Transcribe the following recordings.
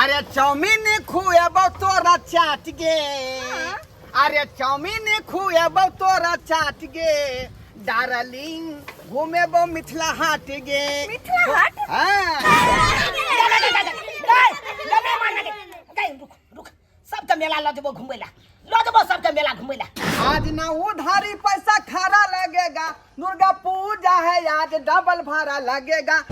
अरे चाउमीन खुएबो तोरा चाट गे। अरे चाउमीन खुएबो तोरा चाट गे, डार्लिंग घूमेबो मिथिला हाट गे। मिथिला हाट? हाँ। रुक रुक, सबके मेला लऽ जेबो घुमै ला, लऽ जेबो सबके मेला घुमै ला। आज ना उधारी पैसा खरा लगेगा, दुर्गा पूजा है आज डबल भाड़ा लगेगा।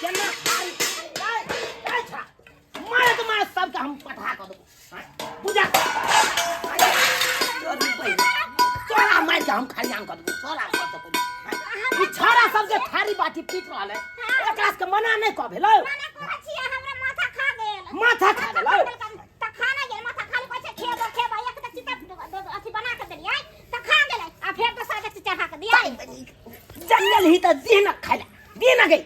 केना खाई अच्छा मारे तो मारे सबके हम पठा कऽ देबो। बुझा तोरा मारि के हम खरियान कऽ देबो तोरा सबसँ पहिले। ई छौड़ा सब जे थारी बाटी पीट रहल है एकरा सबके मना नहि कऽ भेलै। मना करै छियै, हमरा माथा खा गेल। माथा खा गेलै? तऽ खा नहि गेल माथा, खाली कहै छै खेबो खेबो। एक तऽ चिता अथी बना के देलियै तऽ खा गेलै आ फेर दोसर के चढ़ा के दियै। जंगल ही तऽ दीह न खाइला दीह न गई।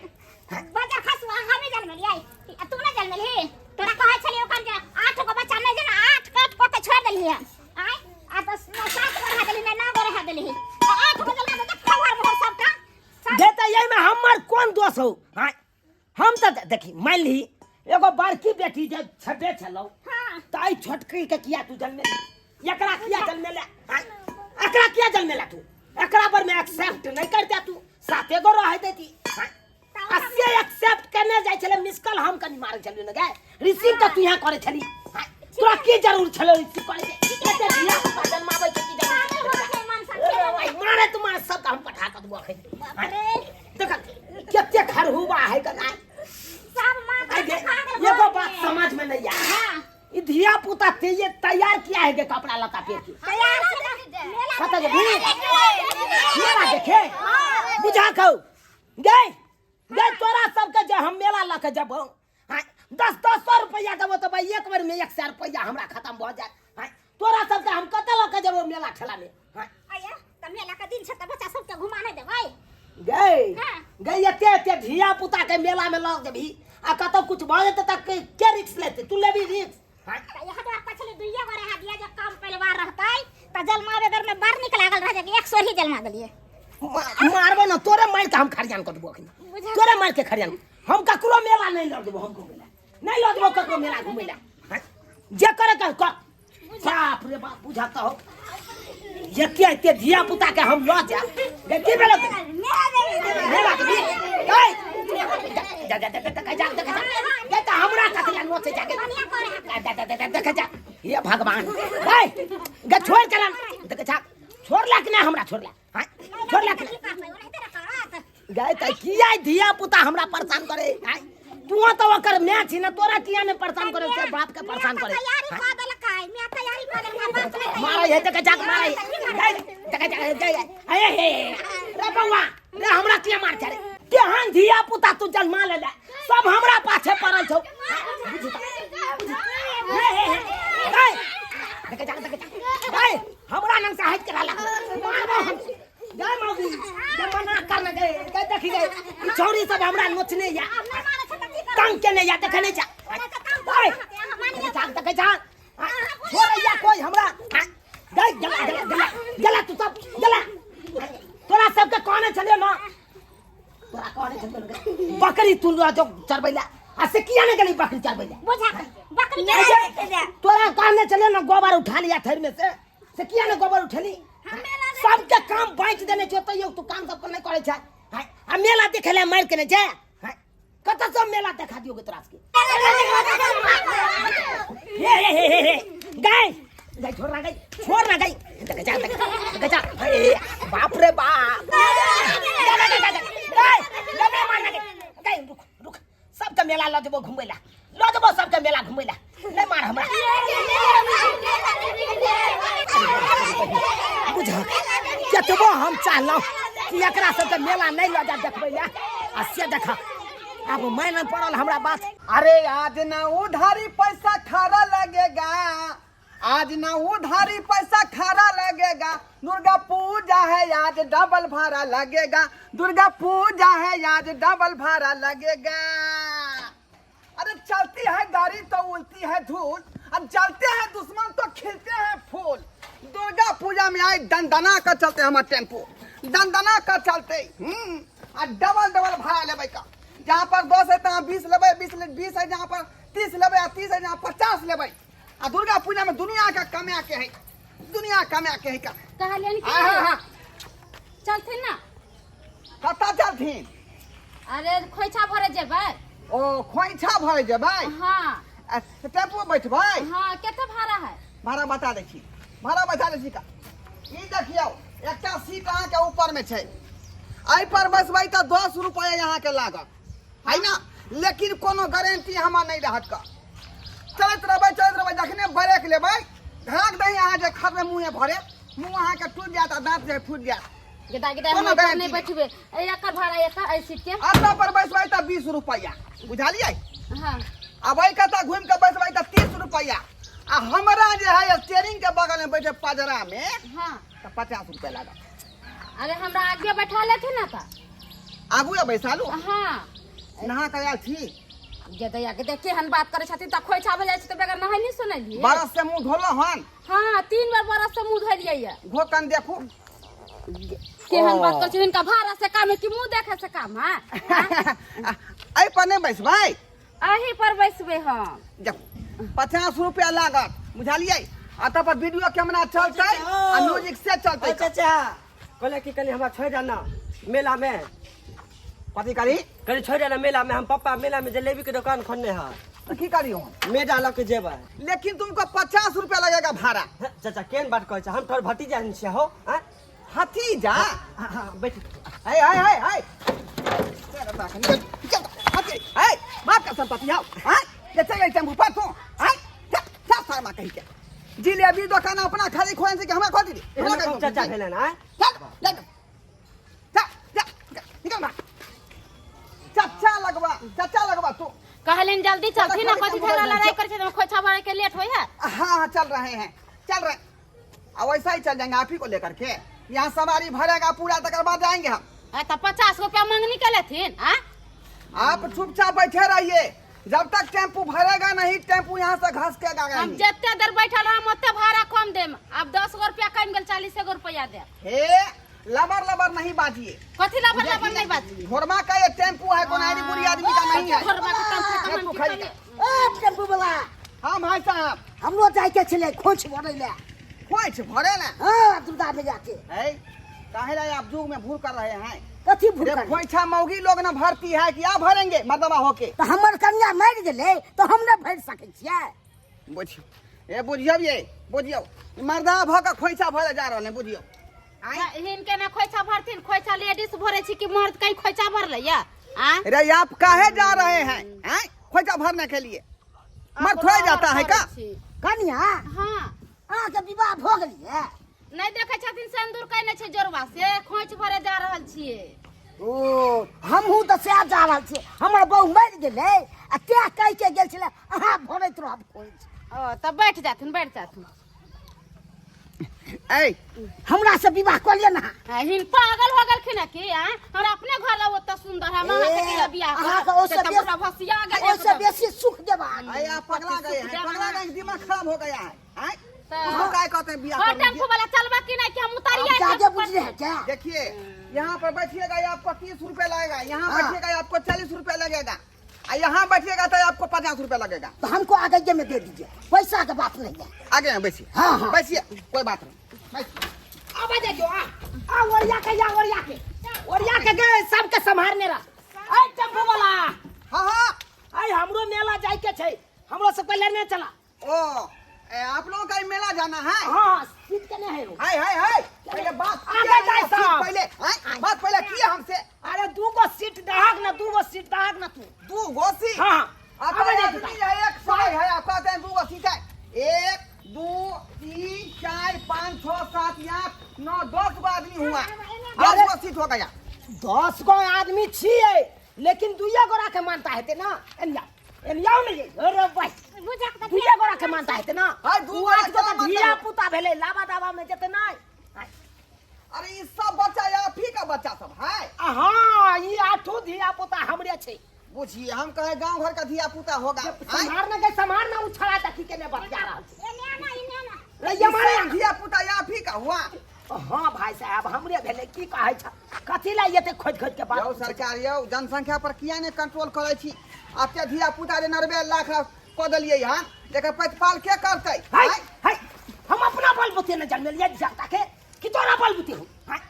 बजर खसुआ हमे जनमेलियै आ तू नहि जनमेलही। तोरा कहै छलियै ओखन जे 8 गो बच्चा नहि जेना 8 कट कऽ के छोड़ि देलही हन। आँय आ तऽ 7 गो रहा देलही, नहि 9 गो रहा देलही आ 8 गो जलमा देलकै खबर मोहर सबटा सब। गे तऽ एहिमे हमर कोन दोष हौ? आँय हम तऽ देखी मान ली एगो बड़की बेटी जे छबे छलौ। तऽ एहि छोटकी के किया तू जनमेली? एकरा किया जनमेले? आँय एकरा किया जनमेला तू? एकरा पर में एक्सेप्ट नहीं करते तू, साते गो रहे देती। आँय आ से एक्सेप्ट करने जाइ छले मिस कॉल हम कनी मारै छलियै ने गे, रिसीव तऽ तू यहाँ करै छली। आँय तोरा की जरूर छलो रिसीव करे के? एते धिया पुता जन्माबै के की जरूर? पागल हो छै मन सा। अरे भाई, मारे तुम्हारे सब हम पठा कऽ देबो अखन। बाप रे। देख कते खरहुबा है कना। सब माथा आइ गे, खा गेल एगो घर बात में। समझ में नहीं आया। हाँ। ई धिया पुता ते तैयार किया है गे कपड़ा लत्ता पहिर के? तैयार से मेला। कतऽ जेबही? मेला देखे? बुझा कहू गे, गे तोरा सबके जे हम मेला लऽ के जेबौ, हाँ, 10-10 सौ रुपैआ देबो तऽ भाई एक बेर में 100 रुपैआ हमरा खत्म भऽ जायत। हाँ, तोरा सबके हम कतऽ लऽ के जेबौ मेला ठेला में? हाँ। आया तऽ मेला के दिन छै तऽ बच्चा सबके घुमा नहि देबै? गई हाँ। गई एते एते धिया पुता के मेला में लऽ जेबही आ कतौ कुछ भऽ जेतै तऽ के रिक्स लेतै? तू लेबही रिक्स? हाँ। तऽ यहाँ तो पछले दुइये गो रहा दिया, जब कम परिवार रहतै तऽ जलमाबे बेर में बड़ नीक लागल रह जे एक सोरी जलमा देलियै। मारबो न तोरे मारि के हम खरियान कऽ देबो अखन। बुझा। तोरे मारि के खरियान, हम ककरो मेला नहीं लऽ देबो, हम घुमै ला नहीं लऽ देबो ककरो मेला घुमै ला। हाँ? जे करे कर कर। बाप रे बाप, बुझा तऽ हो एते एते धिया पुता के हम लऽ जायब गे, की भेलो? मेला के गई जा जा जा जा जा जा जा जा तऽ हमरा कथी ला नोचै जा गे? जा जा जा जा देख जा, हे भगवान गई गे छोड़ के ला देख जा, छोड़ला कि नहीं हमरा? छोड़ला? हाँ, छोड़ला कि नहीं? गए तऽ किया धिया पुता हमरा परेशान करे? आँय तू तऽ ओकर माय छी ने, तोरा किया ने परेशान करे से बाप के परेशान करे? तैयारी कऽ देलकै माय, तैयारी कऽ देलकै बाप ने। मारै है देख जा, मारै गए देख जा गए। हे हे रे बौआ रे, हमरा किया मार छै रे? केहन धिया पुता तू जन्मा ले ले, सब हमरा पाछे पड़ल छौ। हे हे हे गए देख जा देख जा गए, हमरा नंग से हट के रहला मारबो हम। गए मौगी जे मना कर न गए गए देखी गए, ई छौरी सब हमरा नोचने या तंग केने या, देखे नहीं जा। गए देख जा देख जा, छोड़ैया कोई हमरा? गए गला गला गला गला तू सब गला। तोरा सबके कहने छलियौ न, तोरा कहने छलियौ न बकरी तू जो चरबै ला, आ से किया नहीं गेली बकरी चरबै ला? बुझा बकरी के तोरा कहने छलियौ न गोबर उठा लिया थैर में से, से किया ने गोबर उठेली? सबके काम बाँटि देने छौ तैयो तू काम सबके नहीं करै छै। हाँ, आ मेला देखे ले मारि के नहीं छै? हाँ, कतऽ सब मेला देखा दियौ गे तोरा सबके? हे हे हे हे हे गाय गाय छोड़ ना, गाय छोड़ ना, गाय देख जा देख देख जा। हे बाप रे बाप, जा जा जा जा गाय गाय मार ना गाय, रुक रुक, सबके मेला लऽ जेबो घुमै ला, लऽ जेबो सबके मेला घुमै ला, नहीं मार हमरा। बुझ केतबो हम चाहलहुँ कि एकरा सबके मेला नहीं लऽ जा देखबै ला, आ से देख आब मानि पड़ल हमरा बात। अरे आज ना उधारी पैसा खरा लगेगा, आज ना उधारी पैसा खारा लगेगा, दुर्गा पूजा है आज डबल भाड़ा लगेगा, दुर्गा पूजा है आज डबल भाड़ा लगेगा। अरे चलती है गाड़ी तो उड़ती है धूल, अब जलते हैं दुश्मन तो खिलते हैं फूल। दुर्गा पूजा में आए दंदना का चलते हमारे टेम्पो, दंदना का चलते। आ डबल डबल भाड़ा लेबै का, जहाँ पर 10 है तहाँ 20 लेबै, 20 है जहाँ पर 30 लेबै, आ 30 है जहाँ 50 लेबै। आ दुर्गा पूजा में दुनिया का कमाया के है, दुनिया कमाया के है का। कहलियनि कि हाँ हाँ हाँ। चलथिन ना। कतऽ चलथिन? अरे खोइछा भरे जेबै। ओ खोइछा भरे जेबै? हाँ। आ, टेम्पू बैठबै? हाँ। कते भाड़ा है? भाड़ा बता दै छी, भाड़ा बता दै छी का। ई देखियौ एकटा सीट अहाँके ऊपर में छै, एहि पर बैसबै तऽ 10 रुपया अहाँके लागत है ना, लेकिन कोनो गारंटी हमरा नहि रहत का। चलैत रहबै चलैत रहबै, जखने ब्रेक लेबै धड़क दही अहाँ जे खतमे मुँहे भरे, मुँह अहाँके टूटि जायत आ दाँत जे फूटि जायत। गेदा गेदा कोनो हम एहि पर गारंटी नहि नहि। बैठबै, एहि एकर भाड़ा एकर एहि सीट के। अतऽ पर बैसबै तऽ 20 रुपया, बुझलियै? हाँ। आब एहि कतऽ घुमि कऽ बैसबै तऽ 30 रुपया, आ हमरा जे है स्टेरिंग के बगल में बैठे पजरा में हाँ। तऽ 50 रुपया लागत। अरे हमरा आगे बैठा लेथिन ना तऽ। आगू बैसालू? हाँ। नहा कऽ आयल छी? गेदैया के देख केहन बात करै छथिन, तऽ खोइछा भऽ जाइ छै तऽ बगैर नहाय नहि सुनलियै। बरस से मुँह धोलो हन? हाँ, 3 बेर बरस से मुँह धोलियै ये। घोकन देखू केहन बात करै छथिन, हिनका भाड़ा से काम है कि मुँह देखे से काम है? एहि पर नहि बैसबै? एही पर बैसबै हम। जब 50 रुपया लागत, बुझलियै? आ तब पर वीडियो कैमरा चलतै आ म्यूजिक से चलतै। चाचा कहले कि कनि हमरा छोड़ि देना मेला में। कथी करी? कनि छोड़ि देना मेला में, हम पप्पा मेला में जलेबी के दुकान खोलने है। तो की करी हम? मेला लऽ के जेबै। लेकिन तुमको 50 रुपया लगेगा भाड़ा। हे, चाचा केहन बात कहै छै, हम तोहर भतीजा छियै हो। आँय? भतीजा? हाँ, हाँ, बैठ। है है है है चल है, बाप का संपत्ति आओ। हाँ ये चल गई टेम्पू पर तू। हाँ चल शर्मा कही के जिलेबी दुकान अपना खाली खोल से कि हमरा खोल दीदी। एहन हमरा कोन चाचा भेलन आँय? चल चल चल चल निकल बा। चचा लगवा, चचा लगवा तू। कहलिन जल्दी चलथिन ना, खाली कथी टेम्पू झगड़ा पर लड़ाई करै छै, खोइछा भरे के लेट होइ है। हाँ हाँ चल रहे हैं, चल रहे हैं। अब वैसा ही चल जाएंगे आप ही को लेकर के, यहाँ सवारी भरेगा पूरा तकर बाद जाएंगे हम। आ तऽ 50 रुपया मंगनी के लेथिन? आ आप चुपचाप बैठे रहिए, जब तक टेम्पू भरेगा नहीं टेम्पू यहाँ से घसकेगा हम नहीं। जते देर बैठल रहम ओते भाड़ा कम देम। अब 10 गो रुपया कम गेल, 40 गो रुपया देब। हे लबर लबर नहीं बाजिए। कथी लबर लबर नहीं बाजिए? घोरमा का ये टेम्पू है, कोई आरी बुरी आदमी का नहीं है। घोरमा के टेम्पू का तू हम की खाली करिए? ए टेम्पू वाला। हाँ भाई साहब। हमरो जाय के छलै खोंच भरै ले। खोंच भरे ले? हाँ, दुर्गा मैया के। है काहे ला आप जुग में भूल कर रहे हैं? कथी भूल अरे कर? खोइछा मौगी लोग ना भरती है कि आप भरेंगे मर्दबा होके? तो हमर कन्या मरि गेलै तो हम नहीं भरि सकै छियै। बुझियो ए, बुझियो ये, बुझियो मर्दा भ के खोइछा भरे जा रहल है, बुझियो। हिनके ना खोइछा भरथिन, खोइछा लेडीज भरे छी कि मर्द कहीं खोइछा भरलै या? आ? अरे आप काहे जा रहे हैं? हैं खोइछा भरने के लिए मर्द थोड़े जाता है का? कन्या? हाँ। अहाँके विवाह भऽ गेलियै? नहीं देखे छथिन सिंदूर कइने छै जोड़वा से, खोइछ भरे जा रहल छियै। ओ हमहूँ तऽ सएह जा रहल छियै, हमर बहू मरि गेलै आ तें कहि के गेल छलै अहाँ भरैत रहब खोइछ। ओ तब बैठ जाथिन, बैठ जाथिन। ऐ हमरा से विवाह कऽ लिअ ना। आ, हिन पागल हो गेलखिन है की? आ हमरा अपने घर ला ओते सुंदर है, अहाँ के किया बियाह करब? अहाँके ओहिसँ से तऽ बेसी पूरा भसिया गेल ओहिसँ एकदम। बेसी सुख देब अहाँके। ऐ आप पगला गए हैं, पगला गए, दिमाग खराब हो गया है। आँय? तो उसको काय कहते हैं बियाह और कर लीजिए। टेम्पू वाला चलबा कि नहीं कि हम उतारिए? आप ज्यादा बुझ रहे हैं क्या? देखिए यहाँ पर बैठिएगा ये आपको 30 रुपए लगेगा, यहाँ हाँ। बैठिएगा आपको 40 रुपए लगेगा, और यहाँ बैठिएगा तो आपको 50 रुपए लगेगा। तो हमको आगे में दे दीजिए, पैसा का बात नहीं है। आगे में बैठिए। हाँ, हाँ। बैठिए, कोई बात नहीं, बैठिए। अब आ जाइयो, आ, आ, ओरिया के, या, ओरिया के, ओरिया के गए, सबके संभालने रह। ऐ टेम्पू वाला। हाँ, हाँ। ऐ हमरो मेला जाय के छै, हमरो सब पहले नहीं चला। ओ, ए, आप लोगों का मेला जाना है? हाँ, सीट के नहीं है वो। हाय, हाय, हाय। पहले बात आगे किया है जाए ना, सीट साहब। पहले, हाय, बात पहले किया हमसे। अरे दू गो सीट दहाक ना, दू गो सीट दहाक ना तू। दू गो सीट? हाँ, हाँ। आपका आगे जाए आदमी है, एक सौ है, आप कहते हैं दू गो सीट है। 1 2 3 4 5 6 7 8 9 10 गो आदमी हुआ, 10 गो सीट हो गया। 10 गो आदमी छियै, लेकिन दुइये गोरा के मानता हेतै ना। एनिया, एनिया नहीं, अरे भाई। बुझक तऽ दुइये गोरा के मानता हेतै ना हाय, दू उ गोरा आठ गो केना तऽ मानता धिया होतै? पुता भेलै लाबा दाबा में जेतै नहि। अरे ई सब बच्चा आप ही का बच्चा सब है? आ हाँ, ई आठो धिया पुता हमरे छै। बुझिए, हम कहे गांव घर का धिया पुता होगा। आय? सम्हार न गई, सम्हार न, उछड़ा देखी के ने बतिया रहल छै। एने आना, एने आना। रैया मारे। ई सब धिया पुता आप ही का हुआ? हाँ भाई साहब, हमरे भेलै। की कहै छ, कथी ला एते खोजि खोजि के बात यौ पूछै छ? सरकार यौ, जनसंख्या पर किया ने कंट्रोल करै छी? एते धिया पुता जे 90 लाख कऽ देलियै हन, एकर प्रतिपाल के करतै? है आय? है, हम अपना बल बुते न जन्मेलियै धिया के कि तोरा बल बुते हो? हैं?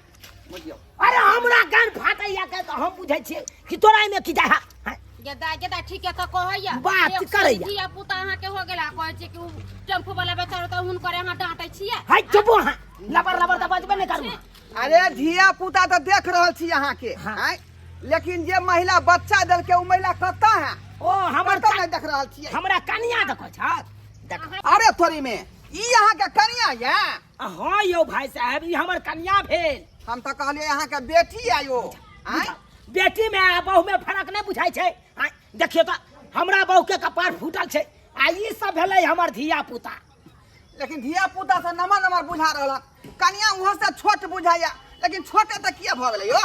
बुझियौ। अरे हमरा गान फाटैया के तऽ हम बुझै छियै कि तोरा एहिमे की जाइ है। गेदा गेदा, ठीक है तऽ कहैया बात एक सौ करैया। धिया पुता अहाँके हो गेला, कहै छै कि उ टेम्पू वाला बेचारा तऽ हुनकर अहाँ डांटै छियै। है, चुपो अहाँ, लबर लबर तऽ बजबे नहि करू। अरे धिया पुता तऽ देख रहल छी अहाँके। हाँ। आँय, लेकिन जे महिला बच्चा देलकै ओ महिला कतऽ है? ओ हमर कतऽ नहि देख रहल छियै। हमरा कनिया देखो छ, देख। अरे थोड़ी में ई अहाँके कनिया ये? हाँ यौ भाई साहब, ई हमर कनिया भेल। हम तऽ कहलियै अहाँके बेटी आयो। आँय? बेटी में आ बहू में फर्क नहि बुझाइ छै। आँय, देखियौ तऽ हमरा बहू के कपार फूटल छै आ ई सब भेलै हमर धिया पुता। लेकिन धिया पुता से नमर नमर बुझा रहल हन, कनिया वहाँ से छोट बुझाइया, लेकिन छोटे तऽ किया भऽ गेलै यौ?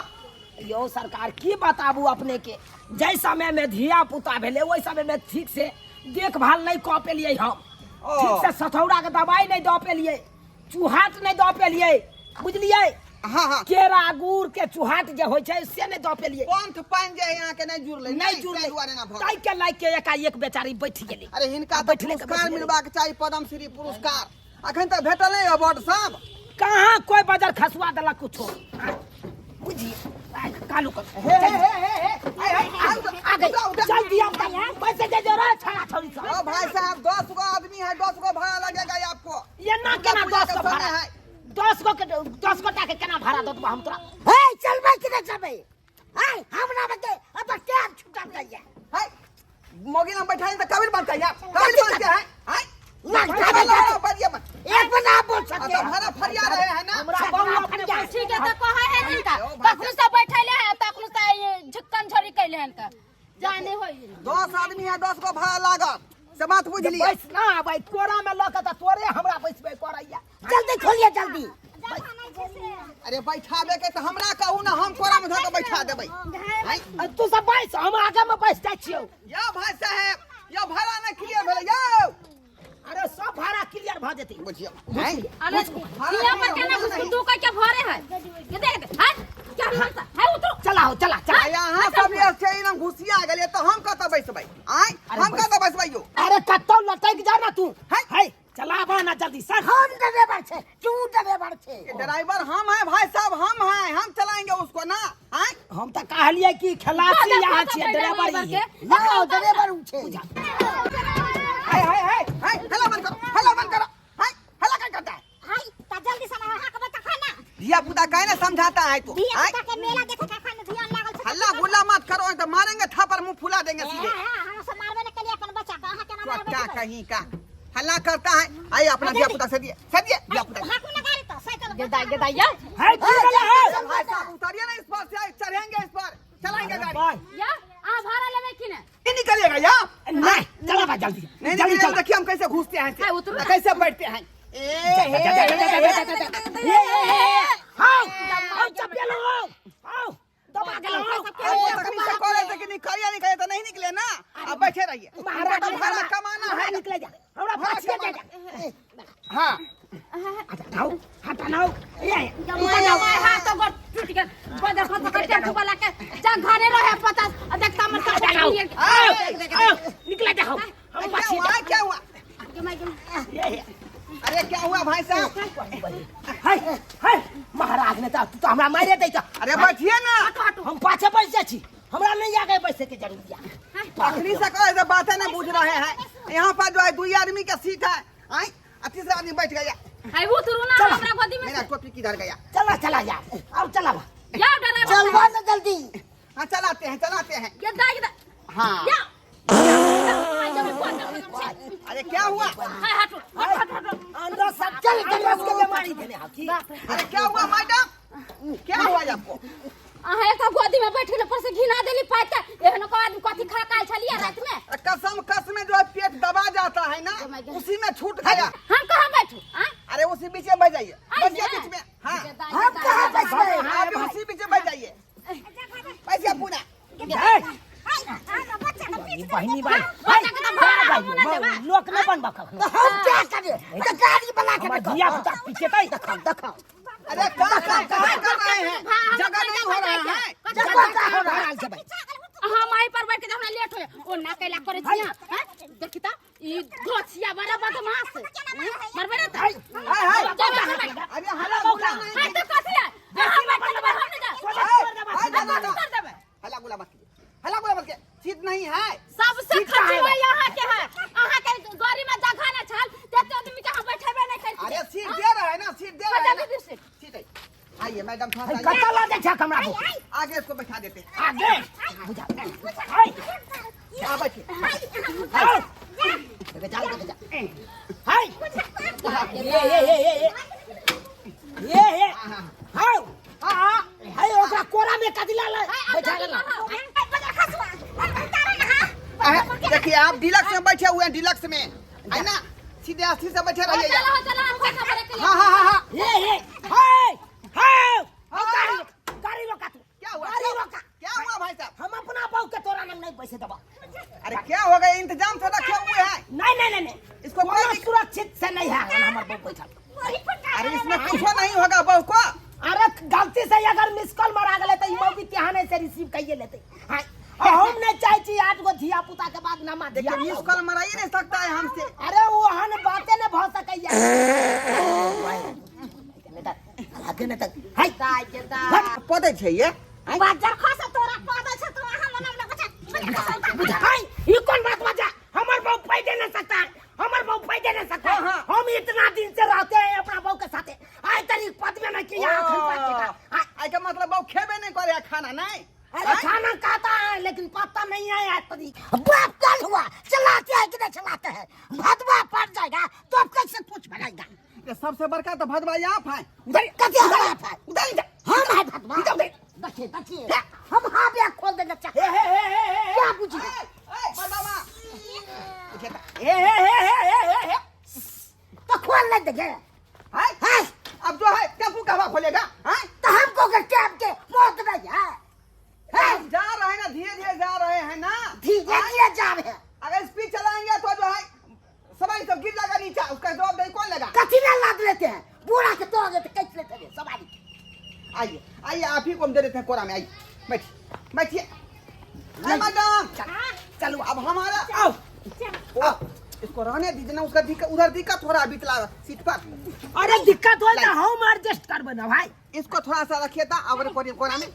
यौ सरकार, की बताबू अपने के, जाहि समय में धिया पुता भेलै ओहि समय में ठीक से देखभाल नहि कऽ पेलियै हम। ओ। ठीक से सथौरा के दवाई नहि दऽ पेलियै, चूहाट नहि दऽ पेलियै, बुझलियै? हाँ हाँ। केरा गुड़ के चूहाट जे होइ छै से नहि दऽ पेलियै। पंथ पानि जे है अहाँके नहि जुड़लै? नहि जुड़लै। ताहि दुआरे एना भऽ गेलै। ताहि के लाइक के एकाएक बेचारी बैठ गेलै। अरे हिनका तऽ बैठले के पुरस्कार बैठले। मिलबाक चाही, पद्मश्री पुरस्कार। अखन तक भेटल नहि अवार्ड सब? कहाँ कोई बजर खसुआ देलक कुछो। बुझिए कालू कर। हे हे हे हे हे, आय, आय, आउ, आ गई। उठा, उठा। चल दिया पैसे दे दे रे छड़ा छड़ी सब। ओ भाई साहब, 10 गो आदमी है, 10 गो भाड़ा लगेगा आपको। ये ना केना पूजा 10 के गो समय भाड़ा है। 10 गो के, 10 गोटा के केना भाड़ा दऽ देबो हम तोरा? हे, चलबै कि नहि चलबै? है, हमरा बते अब टाइम छूटल जाइया। है, मोगी ना बैठा तो कबीर बनता है यार, कबीर बनते हैं। है, ना, भाड़ा ना, बढ़िया बन। एक बना बोल अब सकते तो भाड़ा फरिया रहे हैं ना। हमरा बहु अपने ठीक है तऽ कहै है जिनका यौ भाई। तखन से बैठले है, तखन से ई झुक्कन झोरी कैले हन का जाने होई। 10 आदमी है, 10 गो भाड़ा लागत, से बात बुझ लिए। बैस ना आबै कोरा में लऽ के तऽ तोरे हमरा बैसबै करैया। जल्दी खोलिए जल्दी। अरे बैठाबे के तऽ हमरा कहू ना, हम कोरा में धऽ के बैठा देबै। हैं? तू सब बैस, हम आगे में बैस जाइ छियौ। यौ भाई साहेब, यौ भाड़ा नहि क्लियर भेलै यौ। अरे सब भाड़ा क्लियर भऽ जेतै। बुझियौ हैं? अरे धिया पर केना घुस तू कह के भरे है, ये देख देख, हट क्या हुआ है, उतरो। चला हो, चला चला। आ यहाँ सब ये छै ना घुसिया गेलियै तऽ हम कतऽ बैसबै? आँय, अरे हम बैस। कतऽ बैसबै यौ? अरे कतौ लटक जा ना तू। है? है, चलाबा ना जल्दी सर। हम ड्राइवर छे, तू ड्राइवर छे? ये ड्राइवर हम हैं भाई साहब, हम हैं, हम चलाएंगे उसको ना। आँय? हम तऽ कहलियै कि खलासी यहाँ छियै, ड्राइवर ई है। ना, ड्राइवर उ छे। हाय हाय हाय हाय, हल्ला बंद करो, हल्ला बंद करो। हाय, हल्ला क्या करता है? हाय, त जल्दी से अहाँ के बच्चा खाना। धिया पुता काहे ना समझाता है तू? धिया आँय? पुता के मेला देखे के खाना ध्यान लागल छै। हल्ला गुल्ला मत करो, नहीं तो मारेंगे थापर, मुंह फुला देंगे सीधे। हां, हम सब मारबे न केलिए अपन बच्चा के, अहाँ केना मारबे? क्या कहीं का हल्ला करता है। आइए अपना धिया पुता से दिए, से दिए धिया पुता। हाकू ना गाड़ी तो साइकिल। गेदा गेदा या। है, की भेलै है? भाई साहब उतरिए ना इस पर से, चढ़ेंगे इस पर, चलाएंगे गाड़ी। बाय। या आ भाड़ा लेबै कि ने? नहीं निकलिएगा या? नहीं, चला बा जल्दी। नहीं जल्दी निकलिएगा। चला। देखिए हम कैसे घुसते हैं, है, उतरो ना। कैसे बैठते हैं। ए हे जा, जा, जा, जा, जा, जा, जा। ए, ए, ए, ए, आओ, आओ, चपेलो, आओ, आओ, दबा के लाओ। अब तकलीफ से कॉलेज से कि निकलिए, निकलिए तो नहीं निकले ना, अब बैठे रहिए। महाराज, तो भाड़ा कमाना है। निकले जा, हमरा भाड़ा पाछे जा। कमाना। जा। हाँ। हटाओ, हटाओ, ए, जमाय my हाथ तो गोड़ टूट गेल, बदर खत के टेम्पू वाला के जा घरे रहे 50 आ देखता हमर सब। हटाओ, आओ, आओ, निकले जाओ, हम क्या पाछे हुआ, जा। क्या हुआ? ए, ए, अरे क्या हुआ भाई साहब? हाय हाय, महाराज ने तऽ तू तऽ हमरा मारे दै। अरे बैठिए ना। हम पाछे बैस जाइ छी, हमरा नहीं आगे बैसे के जरूरत या। अखनी से कहे तो बातें नहीं बुझ रहे हैं। यहाँ पर जो है दो आदमी का सीट है, आई आ तीसरा आदमी बैठ गया। है उतरू ना हमरा गोदी में। मेरा टोपी किधर गया? चला चला यार, अब चला बा। या ड्राइवर। चलबा ना जल्दी। हाँ, चलाते हैं, चलाते हैं। गेदा गेदा। हाँ। या। अरे क्या हुआ? हाय, हटो हटो हटो हटो। अंदर सब चल, अंदर के बीमारी देने हाथी। अरे क्या हुआ मैडम, क्या हुआ आपको? अहाँ एक गोदी में बैठ गेल पर से घिना देली पाइत के, एहन को आदमी कथी खा के आयल छलियै राति में? कसम कसम में जो है पेट दबा जाता है। में छूट गया। हम कहाँ बैठू हाँ? अरे उसी बीच में बैठ जाइए, आई बैठिए ना। बीच में। हाँ हम कहाँ बैठबै? आप उसी बीच में बैठ जाइए, बैठिए पूरा। ई बहिनी भाई, बच्चा के तो भाड़ा हमहूँ ना देबा। लोक नहीं बनबा कखनो। तो हम क्या करे? तो गाड़ी वाला के हमर देखो। धिया पुता पीछे देखो देखो अरे का का कहाँ कर रहे हैं? जगह नहीं हो रहा है। जगह का हो रहा है भाई? हम आई पर बैठ के हमरा लेट होए ओ ना कैला करे छी हां देखी त ई गोछिया बड़ा बदमाश मरबे ना त हाय हाय। जा जा जा। अरे हल्ला गुला नहीं। हां तो कथी है? हम बैठल बा, हम नहीं जा। हाय, हाय, हम दादा, कर देबे। हल्ला गुला मत कीजिए, हल्ला गुला मत कीजिए, सीट नहीं है। सबसे सीट कहाँ है? खचुआ यहाँ के है। अहाँ के गाड़ी में जगह ना छल तेते आदमी के हम बैठेबे नहीं करती। अरे सीट दे रहा है ना, सीट दे रहा है ना। दे सीट। सीट है, आइए मैडम थोड़ा सा आइए। कतऽ लऽ जाइ छक हमरा? आगे इसको बैठा देते हैं। आगे बुझा। हाय। हाँ बैठिए। हाय। जा जा जा। हाय। ये ये ये ये ये ये ये हाय। हाँ हाय, ओकरा कोरा में कदिला ल बैठा लेना। हाँ, देखिए आप डिलक्स में बैठे हुए हैं, डिलक्स में है ना, सीधे अस्सी से बैठे रहिए। चलो चलो, हमको खबर के लिए। हाँ हाँ हाँ हाँ। ये ये हाय हाय, गाड़ी रोक, गाड़ी रोका तू। क्या हुआ? गाड़ी रोका। क्या हुआ भाई साहब? हम अपना बहू के तोरा नंग नहीं पैसे देबा। अरे क्या हो गया? इंतजाम से रखे हुए हैं। नहीं नहीं नहीं नहीं, इसको कोनो कोई दिक्कत- सुरक्षित से नहीं है हमर बहू बैठल। अरे इसमें कुछ नहीं होगा बहू को। अरे गलती से अगर मिस कॉल मारा गेलै तऽ ई मौगी तेहने से रिसीव कइए लेतै। हाँ, आ हम नहीं चाहै छी 8 गो धिया पुता के बाद नमा धिया। देखिए मिस कॉल मरा ही नहीं सकता है हमसे। अरे ओहन बाते नहीं भऽ सकैया। आगे नहि तऽ हाय। पदै छै ये। बाजार खस तोरा पदा छ तो अहाँ मना मना बच्चा। बुझा हाय, ई कोन बात बजा? हमर बहू पैदे नहीं सकता है, हमर बहू पैदे नहीं सकता है। हाँ, हाँ। हम इतना दिन से रहते हैं अपना बहू के साथे, आइ तरी पद में नहीं किया अखन पद के का। हाँ, आई के मतलब बहू खेबे नहीं करे खाना नहीं। अरे खाना खाता है लेकिन पता नहीं है आज तरी। बाप कल हुआ चलाते हैं कि नहीं चलाते हैं? भदवा पड़ जाएगा तो अब कैसे पूछ बनाएगा? ये सबसे बड़का तो भदवा आप है। उधर कथी हम आप है? उधर जा। हम है भदवा। इधर उधर। देखिए देखिए, हम हाँ ब्याह खोल देंगे। हे हे हे हे हे क्या पूछी? ए, ए, भदवा। हे हे हे हे हे हे हे। तो खोल नहीं देंगे। हाय हाय। अब जो है टेम्पू का हवा खोलेगा। हाय। तो हमको क्या कैब के मौत नहीं है? हम जा रहे हैं ना, धीरे धीरे जा रहे हैं ना, धीरे धीरे जा रहे हैं। अगर स्पीड चलाएंगे तो जो है सवारी सब गिर जाएगा नीचा, उसका जवाबदेही कौन लेगा? कथी ना लाद लेते हैं, बूढ़ा के तोड़ देते, कैसे लेते हैं सवारी के। आइए आइए, आप ही को हम दे देते हैं कोरा में। आइए बैठिए बैठिए। अरे मैडम चलो अब हमारा आओ। आओ, इसको रहने दीजिए ना, उसका दिक्कत उधर दिक्कत हो रहा है बितला सीट पर। अरे दिक्कत हो तो हम एडजस्ट करबै ना भाई। इसको थोड़ा सा रखिए था और कोरा में।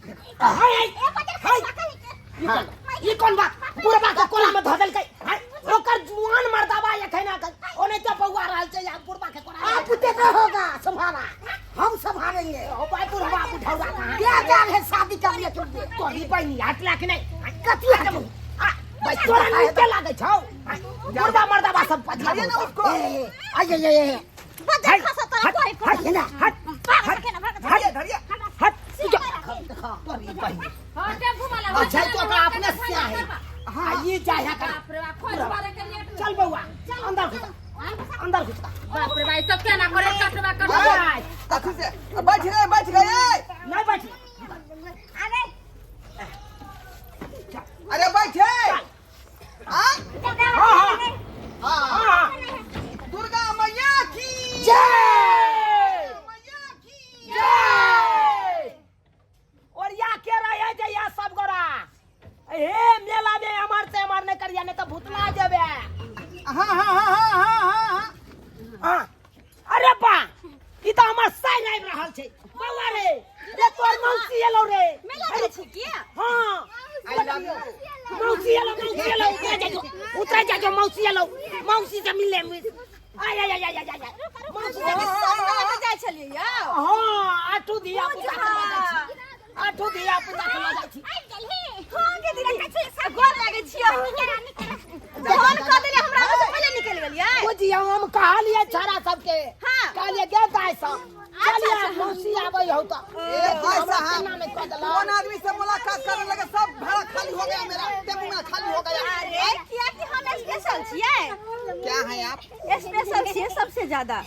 हाय हाय हाय, ई कोन बात? बुढ़बा के कोला में धऽ देलकै। हाय, ओकर जुआन मर्दाबा एखन आके ओनाहिते बौआ रहल छै आ बुढ़बा के कोला में। आप उते होगा संभाला, हम संभालेंगे। ओ भाई बुढ़बा बुढ़ौरा कहाँ क्या जान है शादी करने के लिए? तोरी बहिनी हटला कि नहि? कथी हटबू? आ, भाई तोरा नीके लागै छौ? बुढ़बा मर्दाबा सब पछा धरिए ना उसको। ए, आइए आइए आइए। बाजार खस तोरा कोई हट है ना? हट भाग के ना भाग। धरिए धरिए। हट तू जा। तोरी बहिनी हां टेम्पू वाला अच्छा तो ओकरा अपने से है। हां ई जाय है कर। बाप रे बाप, खोज मारे के लेट। चल बौआ अंदर घुस, अंदर घुस। बाप रे भाई सब केना करे कटवा कटवा। हाय, अथी से बैठ गए, बैठ गए। नहीं बैठी। अरे अरे बैठे। हाँ हां हां हाँ। हां। दुर्गा मैया की जय मैया की जय। और या के रहे जे या सब गोरा हे मेला में अमर से अमर नहीं करिया, नहीं तो भूतला जेबे। हाँ हाँ हाँ हाँ हाँ हाँ हाँ। हाँ। अरे बा ई तो हमर साइन आबि रहल छै। बौआ रे रे तोर मौसी एलौ रे। मेला जाइ छी की? हाँ I love you. मौसी एलौ, मौसी एलौ, उतरा जाइयो, उतरा जाइयो, मौसी एलौ, मौसी से मिलले। आय आय आय आय आय आय, मौसी से मिल। सब मेला में जाइ छलियै यौ? हाँ, आठू धिया पुता के लऽ जाइ छी, आठू धिया पुता के लऽ जाइ छी। हां के दीदी गोर लागै छियै। फोन कऽ देलियै हमरा से पहिले निकलि गेलियै। बुझियौ हम कहलियै छोरा सबके। हाँ। कहलियै गे दाइ सब चलियै मौसी आबै हौ तऽ। ए भाई हमरा साहब, केना नहि कऽ देलक? कौन आदमी से मुलाकात करने लगे, सब भाड़ा खाली हो गया, मेरा टेम्पू मेरा खाली हो गया। अरे किया कि हम स्पेशल छियै। क्या है आप? स्पेशल छियै सबसे ज्यादा।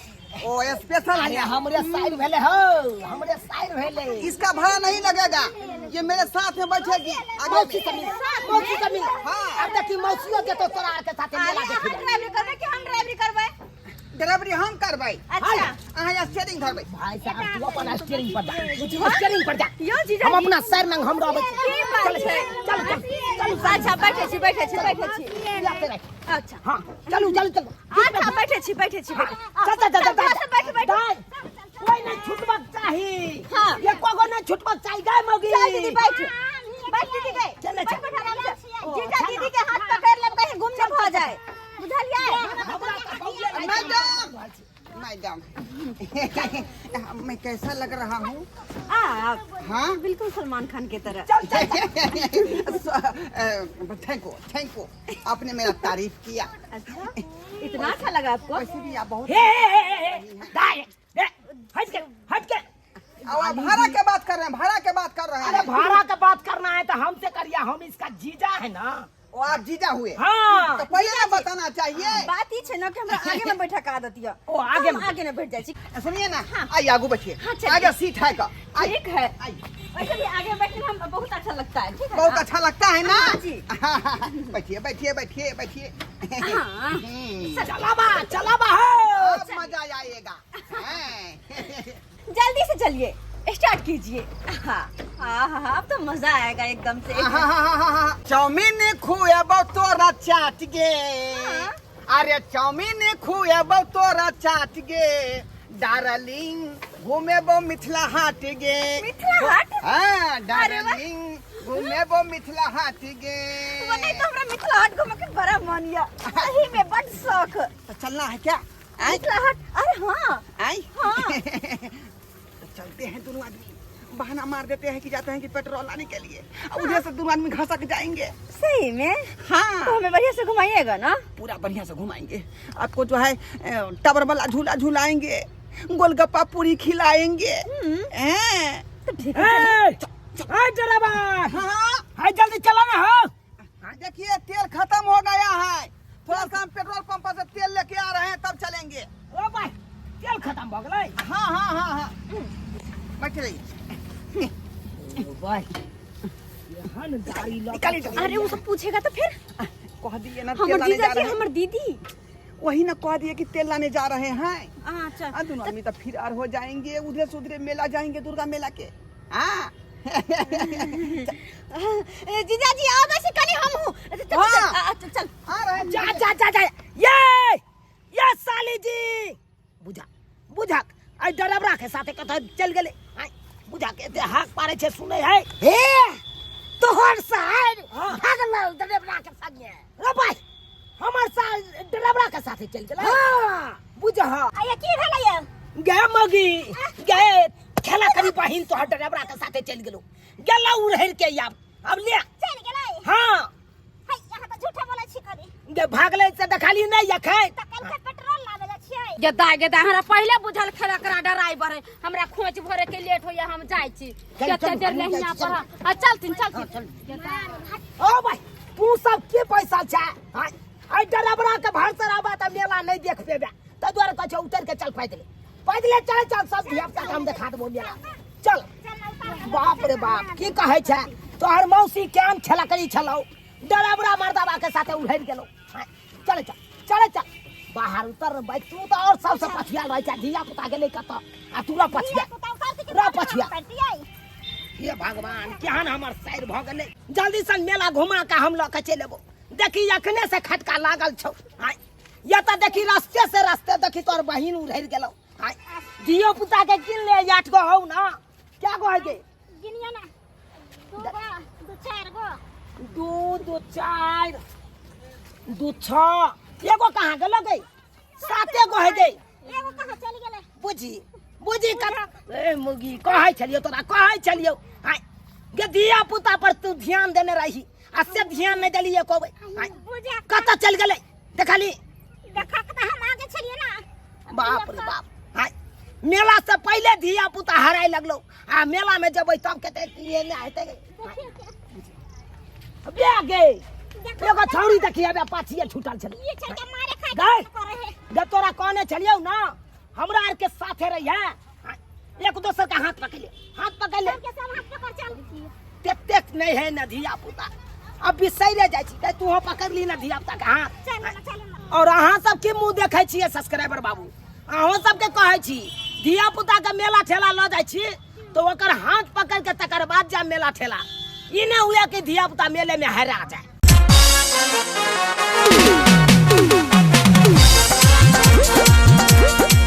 ओ स्पेशल अरे है। हमरे साइड भेले हो, हमरे साइड भेले। इसका भाड़ा नहीं लगेगा, ये मेरे साथ में बैठेगी आगे मौसी में। से मिल, मौसी से मिल। हाँ। अब देखी मौसियो देतो तोरा आर के साथे मेला अरे देखी अहाँ ड्राइवरी करबै कि हम ड्राइवरी करबै? ड्राइवरी हम करबै। अच्छा। अहाँ यहाँ स्टीयरिंग धरबै। भाई साहब, तू अपन स्टीयरिंग पर जा, स्टीयरिंग पर जा। यौ जीजा हम अपना सर नंग हम रहबै। की बात चल छै? चल चल चल। अच्छा, बैठे छी, बैठे छी, बैठे छी। अच्छा। हाँ, चलू चलू चलू। अच्छा, बैठे छी, बैठे छी, बैठे। चल चल चल चल। चल, बैठ, बैठ। दाइ, कोई नहीं छुटबक चाही। हाँ। एको गो नहीं छुटबक चाही गाय मौगी। चल दीदी, बैठ बैठ दीदी गए। चले बैठ चल। बैठ आराम से। जीजा दीदी के हाथ पकड़ लेब, कहीं गुम न भ जाए, बुझलियै? हमरा तऽ बौए लागि मैडम मैडम, मैं कैसा लग रहा हूँ? आप हाँ, बिल्कुल सलमान खान के तरह। चल चल चल। Thank you, thank you, आपने मेरा तारीफ किया। अच्छा, इतना अच्छा लगा आपको? वैसे भी आप बहुत हे हे हे हे हे, दाइ हे, हट के हट के। और आप भाड़ा के बात कर रहे हैं, भाड़ा के बात कर रहे अरे हैं। भाड़ा का बात करना है तो हमसे करिए, हम इसका जीजा है ना। वो आप जीजा हुए? हाँ। तो पहले ना बताना चाहिए। बात ई छै ना कि हमरा आगे में बैठे के आदत यऽ। ओ, आगे हम में। आगे में बैठ जाइ छी। सुनिए ना, आइए आगू बैठिए। हाँ, चलिए। आगे सीट है का, आइए। ठीक है। आइए। वैसे भी आगे बैठने में हम बहुत अच्छा लगता है। ठीक है। बहुत अच्छा लगता है ना? हाँ जी। बैठिए बैठिए बैठिए बैठिए। हाँ। चलाबा चलाबा हो। अब मजा आएगा, हैं। जल्दी से चलिए, स्टार्ट कीजिए। हाँ हाँ हाँ, अब तो मजा आएगा एकदम से। चाउमीन खुएबो तोरा चाट गे। अरे चाउमीन खुएबो तोरा चाट गे, डार्लिंग घूमेबो मिथिला हाट गे। मिथिला हाट? हाँ। अरे वाह। डार्लिंग घूमेबो मिथिला हाट गे। वो नहीं तो हमरा मिथिला हाट घूमे के बड़ा मन या, सही में बड़ शौक। तो चलना है क्या? आय? मिथिला हाट, अरे हाँ। आय? हाँ। तो चलते हैं दोनों आदमी, बहाना मार देते हैं कि जाते हैं कि पेट्रोल लाने के लिए, और उधर से दोनों आदमी घसक जाएंगे। सही में? हाँ। तो हमें बढ़िया से घुमाइएगा ना? पूरा बढ़िया से घुमाएंगे आपको, जो है टावर वाला झूला झुलाएंगे, गोलगप्पा पूरी खिलाएंगे, हैं? तो ठीक है। ए, ए ड्राइवर। हाँ। हाय, जल्दी चला ना हो। देखिए तेल खत्म हो गया है, थोड़ा सा हम पेट्रोल पंप से तेल लेके आ रहे हैं, तब चलेंगे। ओ भाई, तेल खत्म भ गेलै? हाँ हाँ हाँ हाँ, बैठ रहिए। ओ भाई, एहन गाड़ी लऽ निकालिए जल्दी। अरे वो सब पूछेगा तो फिर? कह दिए ना तेल हमर लाने जीजा जा जी रहे हैं। हमर दीदी। वही ना, कह दिए कि तेल लाने जा रहे हैं। अच्छा। आ दोनों आदमी तो फिर are हो जाएंगे, उधर से उधरे मेला जाएंगे, दुर्गा मेला के। हाँ। जीजा जी, आबै छी कनी हमहूँ। चल चल। हाँ। आ, चल चल। आ रहे हैं। जा जा जा जा, ये साली जी, बुझा बुझा, आई ड्राइवरा के साथे कतऽ चलि गेलै। आइ बुझा के एते हाक पारै छै, सुनै है? हे, तोहर सार हाँ। भागल ड्राइवरा के संगे। रे भाई, हमर साल ड्राइवरा के साथे चलि गेलै? हाँ। बुझ। आया की भेलै यौ? गे मगी गे, खेला करी बहिन, तोहर ड्राइवरा के साथे चलि गेलौ, गेलौ उड़हरि के। आब अब ले। चलि गेलै? हाँ। है, यहाँ तऽ झूठा बोलै छी कनी। गे, भागलै से देखली नहि एखन। तऽ काल्हि के पेट्रोल लाबै जाइ छियै। गेदा गेदा, हमरा पहिले बुझल खेला करा ड्राइवर है, हमरा खोज भरे के लेट होइया, हम जाइ छी। चल, कते चल, देर हमहूँ नहीं जाइ यहाँ छी, पर। हाँ, चलथिन चलथिन। ओ भाई, तू सब के पैसा छै? आय आइ ड्राइवरा के भरसे रहबा तऽ मेला नहि देख पेबे, ताहि दुआरे कहै छै उतरि के चल, पैदले पैदले चल चल, सब धिया पुता के हम देखा देबो मेला, चल। बाप रे बाप, की कहै छै तोहर मौसी, केहन छलकड़ी छलौ, ड्राइवरा मर्दाबा के साथे उड़ि गेलौ। आय, चल चल चल चल, बाहर उतर भाई, तू तऽ और सबसे पछियाल रहै छै, धिया पुता गेलै कतऽ आ तू रह पछिया रह पछिया। हे भगवान, केहन हमर सैर भऽ गेलै। जल्दी से मेला घुमा के हम लऽ के चलि एबो। देखी, अखने से खटका लागल छौ। आय या तऽ देखी, रस्ते से रस्ते देखी तोहर बहिन उड़हरि गेलौ। आय धियो पुता के कीन ले, 8 गो हौ ना? क्या गो है गे? गिनियो ना, 2 गो, 2 4 गो। 2 2 4 2 6, एगो कहाँ गेलो गे? 7 गो है गे। एगो कहाँ चलि गेलै? बुझी बुझी कत ए मुगी, कहै छलियौ तोरा, कहै छलियौ। आय गे, धिया पुता पर तू ध्यान देने रही आ से ध्यान नहि देलियै एको बेर। आय बुझा। कतऽ चलि गेलै देखली? देखा के तऽ हम आगे छलियै ना। बाप रे बाप, आय मेला से पहिले धिया पुता हराय लगलो आ मेला में जेबै तब कते ये नहि हेतै। बे गे, एगो छौड़ी देखी, अबे पाछिए छूटल छलै। ई चल के मारे। गए करे है जब तोरा कहने छलियौ ना हमरा आर के साथे रही है एक दोसर का हाथ पकड़ ले, हाथ पकड़ ले। सबके सब हाथ पकड़ चल। तेतेक नहीं है ना धिया पुता, अब बिसैरे जाइ छी। तू पकड़ ली ना धिया पुता के हाथ। चल ना, चल ना। और अहाँ सबके मुँह देखै छियै सब्सक्राइबर बाबू, अहूँ सबके कहै छी धिया पुता के मेला ठेला लऽ जाइ छी तो ओकर हाथ पकड़ के तकर बाद जा मेला ठेला। ई नहि हुए कि धिया पुता मेले में हेरा जाए।